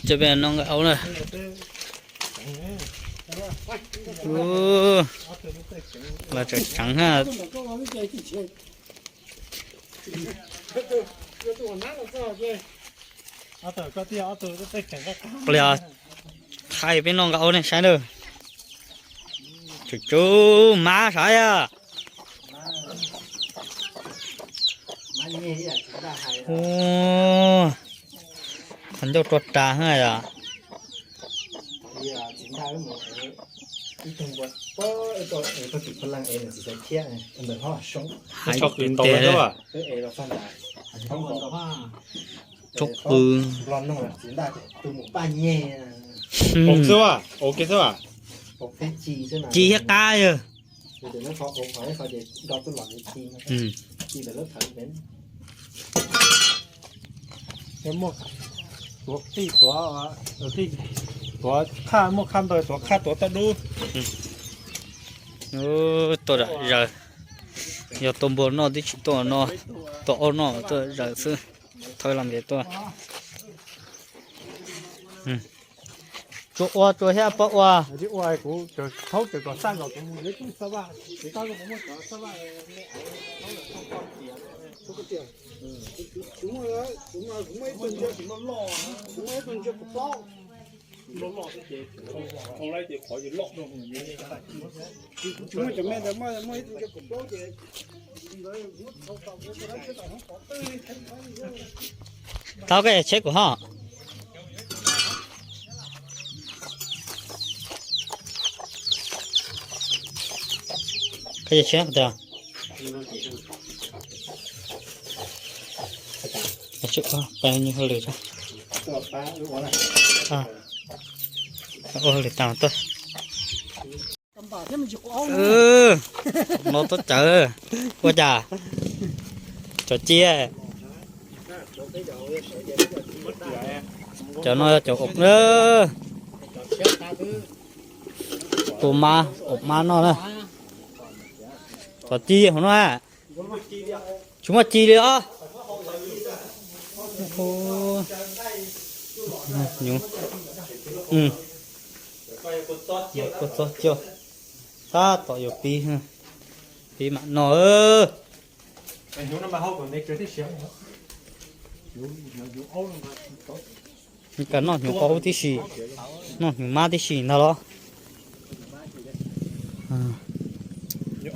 Coj peb no nkag aub na. Los tseem tseev ha. Pliag thaij peb no nkag aub nej saib na. Tsum tsum mab sav yog. Qhov ncauj rua ras ha yom. Hais tiag tiag. Tsob qw. Ci thiab qab yog. Tuav tij tuav, tuav qhaj, muaj qhaj ntawd tuav qhaj tuav toj dub. Tuaj zam zaws. Yog tua npua noj twb tsis tuaj no, tua aub noj tuaj zaws xwb. Thawb los ntiav tuaj. Tsuas ua tsuas thiab pob ua. Tau koj tsheb kuv ho. Koj tsheb qhov twg? Peb nyuag hauj lwm, ua hauj lwm tas tuaj. No tuaj cawv, ua cas cov ci, cov no yog cov, tus mab, ua mab noj na. Cov ci hauv no tsis muaj ci li os. Kua txob cog, tab tom yuav pib, pib mam noj. Kawg noj hnyuv aub tib si, noj hnyuv mab tib si ntag los.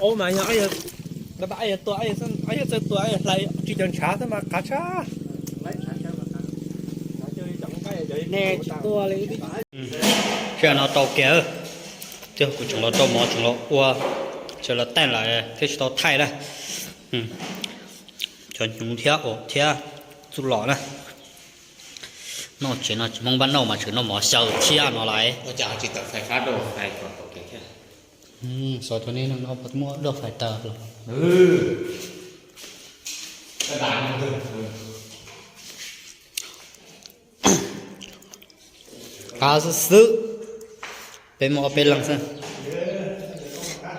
Aub mas yog, yog tua, yog txawj tua, yog hlais tsis cov ntshav xwb mas qab tshaj. Sij hawm no rau kiag, twb kuv tseem los rau mov tseem los ua, tseem los taij lawm thiaj tsis tau thaij na. Cov hnyuv thiab aub thiab txuj lom na. Noj tsev no tsis Hmoob npab noj mas tseem noj mov xyaw thiab no lawm. Xyov cov nej no muaj lub fais taws los. Qab xwb xwb, peb muaj ob peb leeg xwb.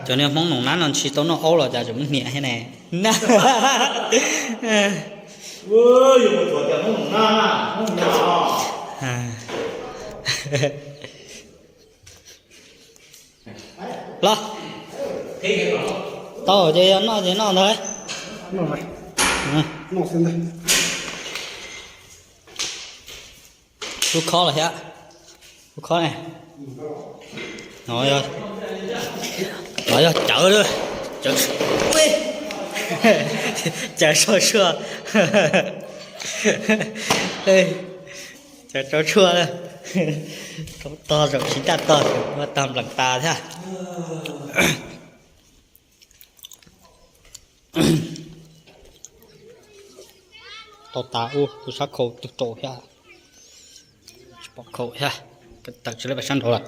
Cov niag Hmoob Noom Nab no ntshe tau noj aub los cas tseem muaj hniav thiab ne. Los, tau ces yog noj ces noj ntag. Lub khob los thiab, lub khob ne. No yog cawv, cawv, cawv sau tshuaj, cawv sau tshuaj, rau tog zaum tsis ncaj tog, ua tag nplees tas thiab. Tau tas ub, tus sab khau twg rau thiab. Tsis pom khau thiab, tawm tsis lawv pais sab nraud lawm.